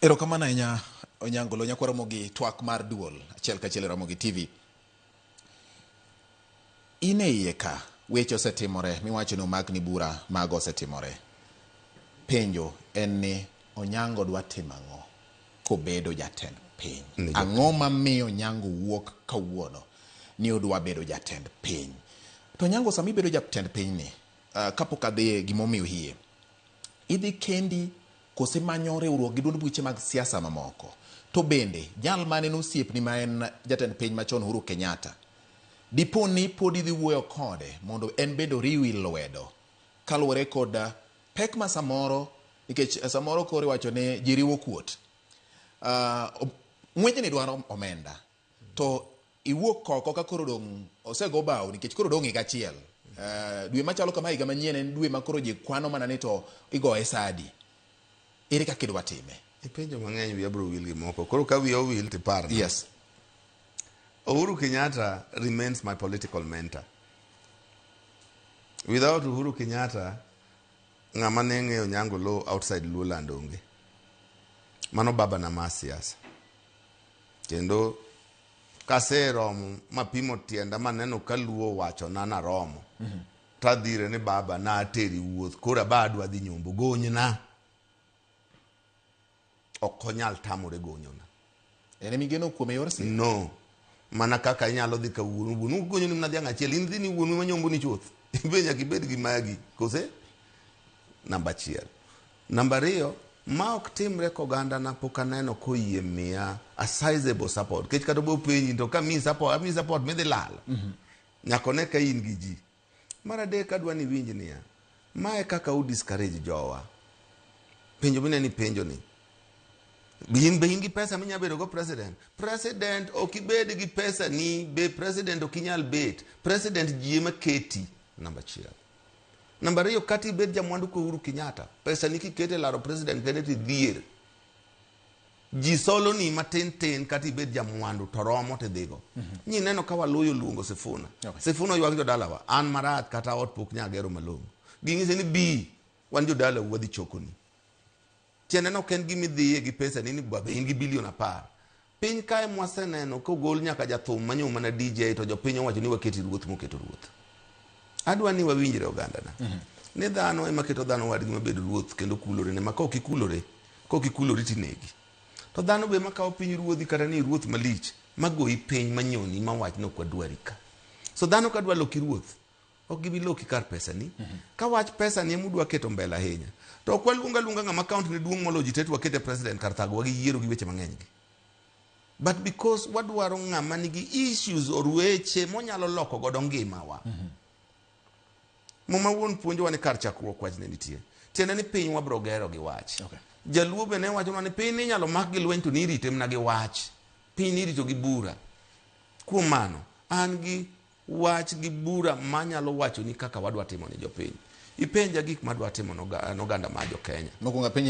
Erokamano ahinya, Onyango Lo. Nyakwa Ramogi, twak mar duol achiel kachiel e Ramogi TV. In e iye ka weche osetimore miwacho ni omakni bura, mago osetimore. Penjo en ni Onyango dwa timo ang'o kobedo jatend piny? Ang'o mamiyo Onyango wuok kawuono ni odwa bedo jatend piny? To Onyango, sama ibedo jatend piny ni, kapok adhi gimomiyo hie, idhi kendi kose manyo riwruok gi duond buche mag siasa mamoko? To bende jal mane en osiepni ma en jatend piny machon Uhuru Kenyatta, dipo ni pod idhi wuoyo kode mondo en bende oriwi lwedo kaluwore kod pek ma samoro, nikech samoro koro iwacho ni ji riwo kuot, ng'wechni dwaro omenda to iwuok oko ka koro dong' osego bao nikech koro dong' higa achiel. Dwe machalo kama, higa manyien, en dwe ma koro ji kwano mana ni to igoye sa adi. Ere kaka idwa time? Ipenjo mang'eny, wiya biro wil gi moko. Koro ka wiya owil tiparna. Yes. Uhuru Kenyatta remains my political mentor. Without Uhuru Kenyatta, ng'ama ne ng'eyo Nyango Law outside Luoland onge. Mano baba na mar siasa. Kendo kaseromo mapimo tienda maneno ka Luo wachona naromo. Tadhire ni baba na ateri wuoth, koro aba adwa dhi nyombo, gonyna. Ok onyal tamore gonyona. En emigeno kuome yor siasa? No. Mana kaka inyalo dhi ka wuonu, wuonu gonyoni mana dhiang' achiel, in dhi ni wuonu ema nyomboni chuth. Ibe nyaka ibed gi magi, kose? Namba achiel. Namba ariyo, ma ok timre koganda na pok aneno koyie miya a sizable support. Kech kata bo penji to ka mi support, ami support midhi lal. Nyaka one ka in gi ji. Mar adek, adwa ni iwinj niya, mae kaka u discourage jowa. Penjo mineno ni penjo ni. In be in gi pesa minya bedo go president? President ok ibed gi pesa ni, be president ok inyal bet. President ji ema keti, namba achiel. Namba ariyo, kata ibed jamwandu ka Uhuru Kenyatta, pesa ni kikete laro president kende tidhier. Ji solo ni matin tin, kata ibed jamwandu to romo tidhigo. Nyi neno ka waluyo luongo Sifuna. Sifuna oywak jodalawa, an marach kata ot pok nyagero malong'o. Ging'ise ni bi, wan jodalau wadhi chokoni. Tiende no ok en gima idhiye gi pesa ni ni babe in gi bilion 10. Piny kae mwaseneno kogol nyaka jathum manyo mana DJ to jopiny owacho ni waketi ruoth moketo ruoth. Adwa ni wawinjre ogandana. Ni dhano ema keto dhano wadgi mabed ruoth kendo kulore ne ma ka ok ikulore, ka ok ikulori tinegi. To dhano be makawo piny ruodhi kata ni ruoth malich magoyi piny manyoni mawach ni ok wadwari ka. So dhano ka dwa loki ruoth, ok gibi loki kar pesani. Ka wach pesani ema udwa keto mbele ahinya, to ok waluong aluonga ng'ama account ne duong' moloyo ji te to wakete president kar thagowa gi yiero gi weche mang'eny gi. But because wadwaro ng'ama nigi issues or weche monyalo loko godo ngimawa. Muma wuon puonjowa ni kar chakruok wach ne nitie. Tiende ni piny wabro gero gi wach. Jaluo be ne wachonwa ni piny inyalo mak gi lweny to nirite mana gi wach. Piny nirito gi bura. Kuom mano, an gi wach gi bura manyalo wacho ni kaka wadwa timo ne jopiny. Ipenja gik madwa timo noganda mar jo Kenya. Mokwongo apenji.